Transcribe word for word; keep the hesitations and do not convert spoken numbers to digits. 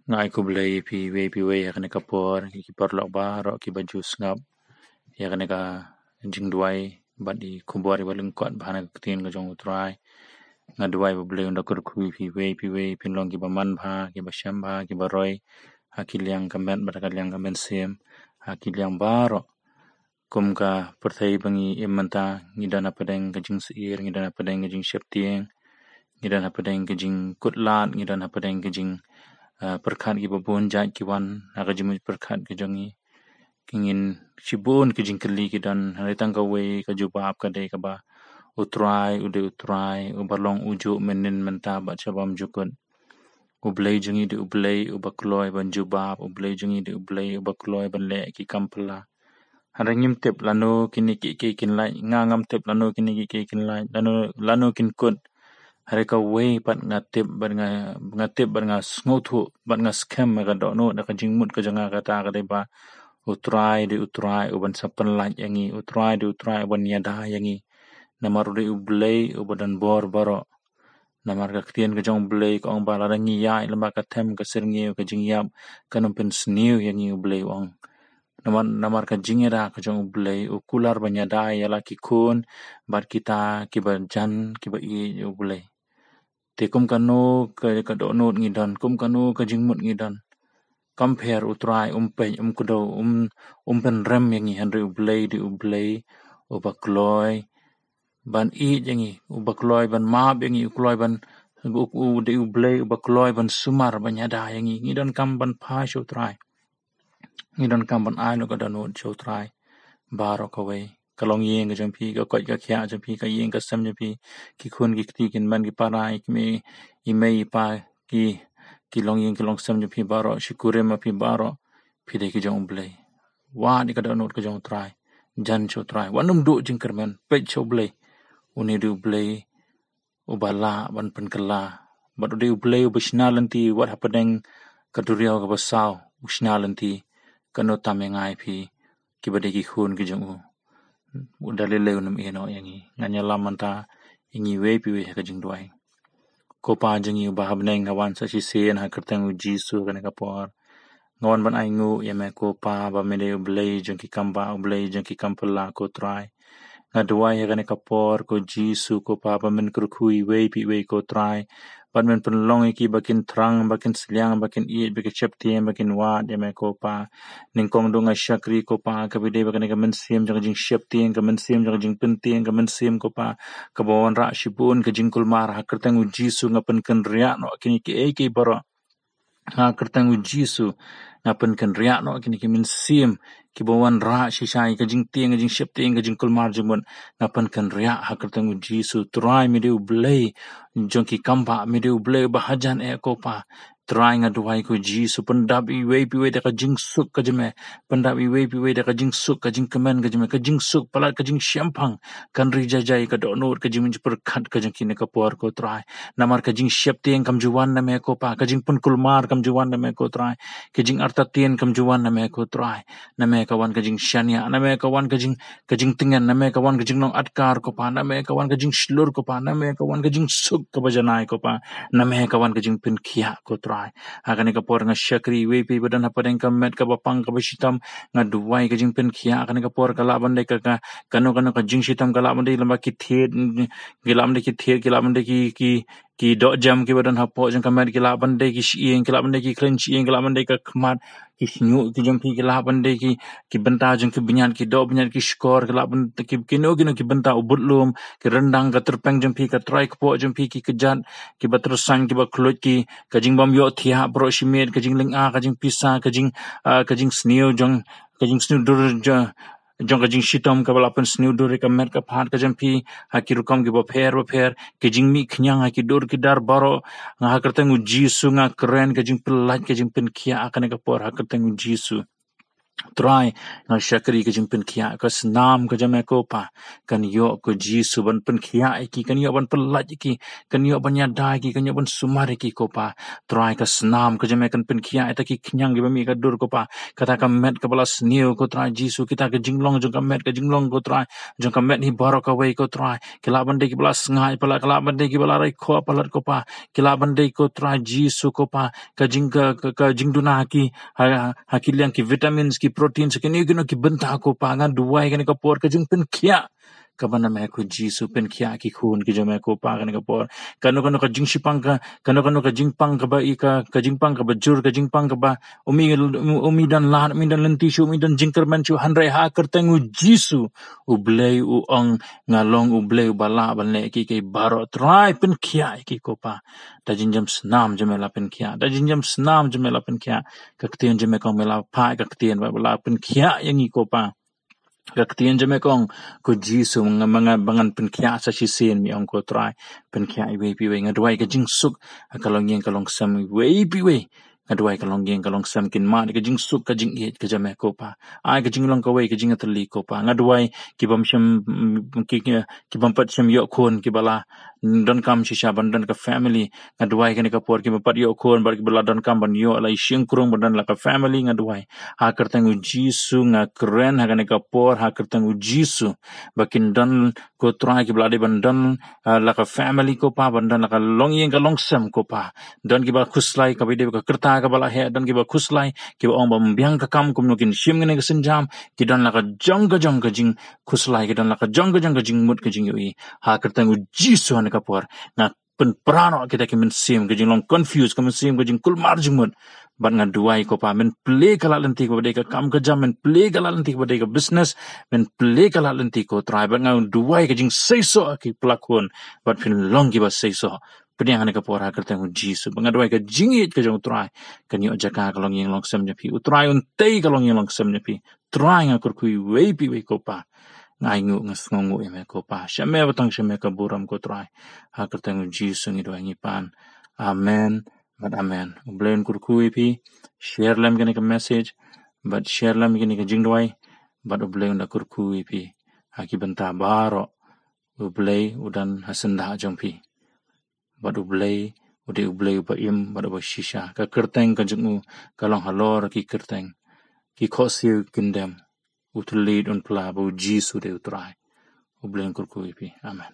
Nga ai khublei ïa phi iwei pa iwei ha kane ka por, ki paralok baroh kiba ju sngap ïa kane ka jingduwai bad i khubor iba lyngkot bad ha kane ka ktien ka jong U Trai. Nga duwai ba U Blei un da kyrkhu ïa phi iwei pa iwei, phin long kiba manbha, kiba shembha, kiba roi ha ki liang ka met bad ha ka liang ka mynsiem, ha ki liang baroh. Kum ka pyrthei ba ngi im mynta, ngi don hapdeng ka jingsyier, ngi don hapdeng ka jingsheptieng, ngi don hapdeng ka jingkut lad, ngi don hapdeng ka jing, ah, pyrkhat kiba bun jait ki wan ha ka jingmut pyrkhat ka jong ngi. Ki ngin shibun ki jingkylli ki don, hynrei tang kawei ka jubab ka dei kaba U Trai u dei U Trai uba long ujuh mynnin mynta bad sha bymjukut. U Blei jong ngi dei U Blei uba kloi ban jubab, U Blei jong ngi dei U Blei uba kloi ban leh ki kam phylla. Hynrei ngim tip lano kine kiei kiei kin lait, nga ngam tip lano kine kiei kiei kin lait, lano, lano kin kut. Hynrei kawei pat nga tip bad nga, nga tip bad nga sngewthuh bad nga skhem ha ka dohnud ha ka jingmut ka jong nga kata ka dei ba U Trai dei U Trai uban sa pynlait ïa ngi, U Trai dei U Trai uban ïada ïa ngi. Namar u dei U Blei uba don bor baroh. Namar ka ktien ka jong U Blei ka ong ba lada ngi ïaid lyngba ka them ka syrngiew ka jingïap, kan ym pynsniew ïa ngi, U Blei u ong. Namar, namar ka jingïada ka jong U Blei, u kular ban ïada ïa la ki khun bad kita kiba jan kiba ïeit ïa U Blei. Te kum kano ka, ka dohnud ngi don, kum kano ka jingmut ngi don, kam pher, U Trai um peit, um kdew, um, um pynrem ïa ngi, hynrei U Blei dei U Blei uba kloi ban ïeit ïa ngi, uba kloi ban map ïa ngi, u kloi ban, u, u dei U Blei uba kloi ban sumar, ban ïada ïa ngi. Ngi donkam ban phai sha U Trai. Ngi donkam ban ai noh ka dohnud sha U Trai baroh kawei. Ka longïing ka jong phi, ka koit ka khiah jong phi, ka ïing ka sem jong phi, ki khun ki kti, ki hynmen ki para, ki mei, i mei i pa, ki, ki longïing ki longsem jong phi baroh, shi kurim ma phi baroh, phi dei ki jong U Blei. Wad ïa ka dohnud ka jong U Trai, jan sha U Trai. Wat nym duh jingkyrmen, peit sha U Blei. Une u dei U Blei uba lah ban pynkylla, bad u dei U Blei uba shna lynti, wat hapdeng ka duriaw kaba saw u shna lynti. Kano tam ïa nga ïa phi kiba dei ki khun ki jong u? U da lei lei un ym ïehnoh ïa ngi. Ngan ïalam mynta ïa ngi iwei pa iwei ha ka jingduwai. Ko Pa jong ngi uba ha bneng, nga wan sa shisien ha kyrteng U Jisu ha kane ka por. Nga wan ban ainguh ïa me ko Pa ba me dei U Blei jong ki kam bah, U Blei jong ki kam phylla ko Trai. Nga duwai ha kane ka por ko Jisu ko Pa ba men kyrkhu iwei pa iwei ko Trai. Bad men pynlong ïa ki ba kin thrang, ba kin sliang, ba kin ïeit, ba kin sheptieng, ba kin wad ïa me ko Pa. Nyngkong duh nga shakri ko Pa, kaba dei ba kane ka mynsiem jong ka jingsheptieng, ka mynsiem jong ka jingpyntieng, ka mynsiem ko Pa kaba wanrah shibun ka jingkulmar, ha kyrteng U Jisu nga pynkynriah noh ïa kine kiei kiei baroh. Ha kyrteng U Jisu nga pynkynriah noh ïa kine ki mynsiem kiba wanrah shisha ïa ka jingtieng, ka jingsheptieng, ka jingkulmar jingmut. Nga pynkynriah ha kyrteng U Jisu. Trai me dei U Blei jong ki kam bah, me dei U Blei uba hajan eh ko Pa. Trai nga duwai ko Jisu pyndap iwei pa iwei da ka jingsuk ka jong me, pyndap iwei pa iwei da ka jingsuk, ka jingkmen ka jong me, ka jingsuk palat, ka jingshemphang. Kan ri jai jai ka dohnud, ka jingmut pyrkhat ka jong ki ha kane ka por ko Trai. Namar ka jingsheptieng kam ju wan na me ko Pa, ka jingpynkulmar kam ju wan na me ko Trai, ka jingartatien kam ju wan na me ko Trai. Na me ka wan ka jingshaniah, na me ka wan ka jing, ka jingtngen, na me ka wan ka jinglong adkar ko Pa, na me ka wan ka jingshlur ko Pa, na me ka wan ka jingsuk kaba janai ko Pa, na me ka wan ka jingpynkhiah ko Trai. Ha kane ka por nga shakri iwei pa iwei ba don hapdeng ka met kaba pang kaba shitom, nga duwai ka jingpynkhiah ha kane ka por. Ka lah ban dei ka, ka, kano kano ka jingshitom, ka lah ban dei lyngba ki thied, ki lah ban dei ki thied, ki lah ban dei ki, ki, ki dohjem kiba don hapoh jong ka met, ki lah ban dei ki shyieng, ki lah ban dei ki khleiñ shyieng, ki lah ban dei ka khmat, ki shñiuh ki jong phi, ki lah ban dei ki, ki bynta jong ki bniat, ki dohbniat, ki shkor, ki lah ban dei ki, kino kino ki bynta, u budlum, ki ryndang, ka tyrpeng jong phi, ka trai kpoh jong phi, ki kjat kiba tyrsan, kiba khluid, ki, ka jingbym ïohthiah baroh shi miet, ka jinglynga, ka jingpisa, ka jing, ah, ka jingsniew jong, ka jingsniew dur jong, jong ka jingshitom kaba la pynsniew dur ïa ka met ka phad ka jong phi ha ki rukom kiba pher ba pher, ka jingmih khñiang ha ki dur ki dar baroh. Nga ha kyrteng U Jisu nga kren ka jingpyllait, ka jingpynkhiah ha kane ka por ha kyrteng U Jisu. Trai, nga shakri ka jingpynkhiah, ka snam ka jong me ko Pa, kan ïoh ko Jisu ban pynkhiah ïa ki, kan ïoh ban pyllait ïa ki, kan ïoh ban ïada ïa ki, kan ïoh ban sumar ïa ki ko Pa. Trai, ka snam ka jong me kan pynkhiah ïa kita ki khñiang kiba mih ka dur ko Pa. Kata ka met kaba la sniew ko Trai Jisu, kita ka jinglong jong ka met, ka jinglong ko Trai, jong ka met hi baroh kawei ko Trai. Ki lah ban dei kiba la sngaid palat, ki lah ban dei kiba la rai khoh palat ko Pa. Ki lah ban dei ko Trai Jisu ko Pa, ka jing ka, ka, ka jingduna ha ki, ha, ha ki liang ki vitamins, ki proteins, kino kino ki bynta ko Pa. Nga duwai kane ka por ka jingpynkhiah kaba na me ko Jisu, pynkhiah ki khun ki jong me ko Pa kane ka por. Kano kano ka jingshipang ka, kano kano ka jingpang kaba i ka, ka jingpang kaba jur, ka jingpang kaba um i, um i don lad, um i don lynti shuh, um i don jingkyrmen shuh, hynrei ha kyrteng u Jisu, U Blei u ong, nga long U Blei uba lah ban leh kiei kiei baroh. Trai, pynkhiah ïa ki ko Pa. Da jingjam snam jong me la pynkhiah, da jingjam snam jong me la pynkhiah. Ka ktien jong me ka ong me la phah ka ktien ba la pynkhiah ïa ngi ko Pa. Ka ktien jong me ka ong, ko Jisu, ma nga, ma nga, ba ngan pynkhiah sa shisien, me ong ko Trai. Pynkhiah iwei pa iwei. Nga duwai ka jingsuk ha ka longïing ka longsem iwei pa iwei. Nga duwai ka longïing ka longsem kin mad ka jingsuk, ka jingïeit ka jong me ko Pa. Ai ka jinglong kawei, ka jingïatylli ko Pa. Nga duwai ki bym shym, mm, ki, ki, ki bym pat shym ïoh khun, kiba la donkam shisha ban don ka family. Nga duwai kane ka por kiba pat ïoh khun bad kiba la donkam ban ïoh la i shynkrung ban don la ka family, nga duwai ha kyrteng u Jisu. Nga kren ha kane ka por ha kyrteng u Jisu ba kin don ko Trai kiba la dei ban don, ah, la ka family ko Pa, ban don la ka longïing ka longsem ko Pa. Don kiba khuslai kaba dei ka rta kaba la heh, don kiba khuslai kiba ong ba ym biang ka kam kumno kin shim kane ka sienjam. Ki don la ka jong ka jong ka jingkhuslai, ki don la ka jong ka jong ka jingmut, ka jingïohi. Ha kyrteng u Jisu ha kane ka por nga pynpra noh kita ki mynsiem ka jinglong confuse, ka mynsiem ka jingkulmar jingmut. Bad nga duwai ko Pa, men plie ka lad lynti kaba dei ka kam ka jam, men plie ka lad lynti kaba dei ka business, men plie ka lad lynti ko Trai. Bad nga duwai ka jingseisoh ki pla khun, bad phin long kiba seisoh. Pdiang ha kane ka por ha kyrteng u Jisu. Bad nga duwai ka jingïeit ka jong u Trai kan ïoh jaka ha ka longïing longsem jong phi. U Trai un tei ha ka longïing longsem jong phi. Trai, nga kyrkhu iwei pa iwei ko Pa. Nga ainguh, nga sngewnguh ïa me ko Pa. Sha me ba tang, sha me ka burom ko Trai. Ha kyrteng u Jisu ngi duwai ngi pan. Amen bad amen. U Blei un kyrkhu ïa phi. Share lem kane ka message bad share lem kane ka jingduwai bad U Blei un da kyrkhu ïa phi ha ki bynta baroh. U Blei u don ha syndah jong phi. Bad U Blei u dei U Blei uba im bad uba shisha. Ka kyrteng ka jong u ka long halor ki kyrteng. Ki khohsiew kin dem. U thylliej un phla ba u Jisu u dei u Trai. U Blei un kyrkhu ïa phi. Amen.